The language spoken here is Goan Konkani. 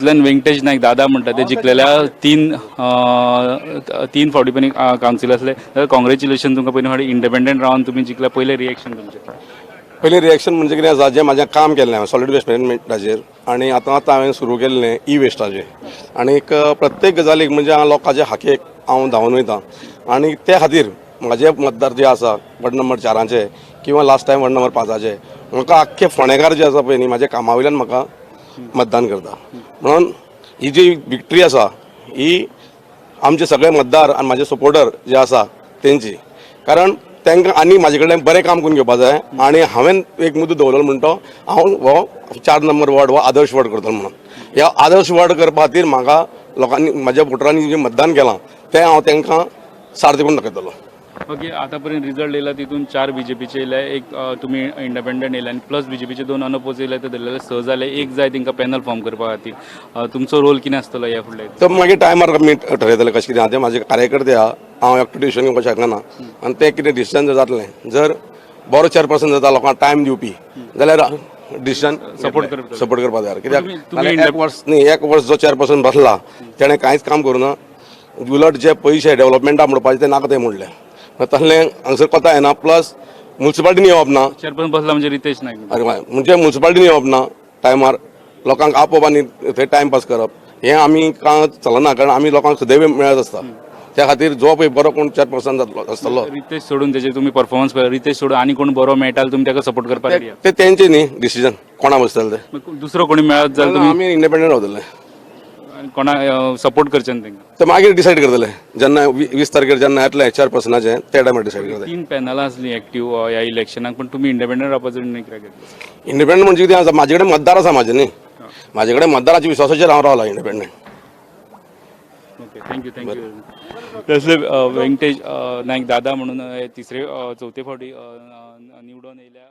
इतल्यान व्यंकटेश नायक दादा म्हणटा ते जिखलेल्या तीन फावटी पयलीं कावन्सिलर आसले. कॉंग्रेच्युलेशन तुमकां. पयलीं फावटी इंडिपेंडंट रावन तुमी जिखल्या, पयलें रिएक्शन तुमचें? पयलीं रिएक्शन म्हणजे कितें आसा, जें म्हाजें काम केल्लें हांवें सॉलीड वेस्ट मॅनेजमेंटाचेर आनी आतां आतां हांवें सुरू केल्लें ई वेस्टाचेर आनीक प्रत्येक गजालीक म्हणजे हांव लोकांच्या हाकेक हांव धांवून वयता आनी ते खातीर म्हाजे मतदार जे आसा वॉर्ड नंबर 4 किंवा लास्ट टायम वॉर्ड नंबर 5 चे, म्हाका आख्खे फोंडेकार जे आसा पळय न्ही, म्हाज्या कामा वयल्यान म्हाका मतदान करता. म्हणून ही जी विक्ट्री आसा ही आमचे सगळे मतदार आनी म्हाजे सपोर्टर जे आसा तेंची, कारण तांकां आनी म्हाजे कडल्यान बरें काम करून घेवपा जाय. आनी हांवें एक मुद्दो दवरलो म्हणटा तो हांव हो 4 नंबर वॉर्ड हो आदर्श वॉर्ड करतलो म्हणून. ह्या आदर्श वॉर्ड करपा खातीर म्हाका लोकांनी, म्हाज्या वोटरांनी जें मतदान केलां तें हांव तांकां सार्थ करून दाखयतलो. ओके, आतां पर्यंत रिजल्ट येयला तितून चार बीजेपीचे येयले, एक तुमी इंडिपेंडंट येयले आनी प्लस बीजेपीचे दोन अनअपोज येयले, ते धरलेले स जाले. एक जाय तेंकां पॅनल फॉर्म करपा खातीर. तुमचो रोल कितें आसतलो ह्या फुडल्या? तर मागीर टायमार आमी ठरयतले कशें कितें आहा तें. म्हाजे कार्यकर्ते आहा, हांव एकटो डिसिजन घेवपाक शकना आनी तें कितें डिसिजन जर जातलें, जर बरो चेअरपर्सन जाता, लोकांक टायम दिवपी जाल्यार डिसिजन सपोर्ट करता. सपोर्ट करपाक जाय, कित्याक तुम्ही नाल्यार एक वर्स न्ही, एक वर्स जो चेअरपर्सन बसला तेणें कांयच काम करूं ना. उलट जे पयशे डेव्हलपमेंटा म्हणपाचे ते नाका ते म्हणले, तसलें हांगसर कोता येना, प्लस मुन्सिपालिटीन येवप ना. चेअरपर्सन बसला म्हणजे रितेश नायक. अरे हय, म्हणजे मुन्सिपालिटीन येवप ना टायमार, लोकांक आपोवप आनी थंय टायमपास करप हें आमी का चलना, कारण आमी लोकांक सदैव मेळत आसता. त्या खातीर जो पळय बरो कोण चेअरपर्सन जातलो आसतलो. रितेश सोडून, तेजे तुमी परफॉर्मन्स पळय, रितेश सोडून आनी कोण बरो मेळटा तुमी ताका सपोर्ट करपाक रेडी आहा? ते तेंचे न्ही डिसिजन कोणा बसतले ते. मग दुसरो कोणी मेळत जाल्यार तुमी आमी इंडिपेंडंट रावतले. कोणा सपोर्ट करचे न्ही तांकां? ते मागीर डिसायड करतले, जेन्ना 20 तारखेर जेन्ना येतले चेअरपर्सनाचे त्या टायमार डिसायड करतले. तीन पॅनलां आसलीं एक्टीव ह्या इलेक्शनाक, पण तुमी इंडिपेंडंट रावपाचो निर्णय कित्याक घेतलो? इंडिपेंडंट म्हणजे कितें आसा, म्हाजे कडेन मतदार आसा म्हाजे न्ही, म्हाजे कडेन मतदाराच्या विश्वासाचेर हांव रावला independent. Okay, thank you, thank you. तसले व्यंकटेश नायक दादा म्हणून हे तिसरे चवथे फावटी निवडून येयल्या.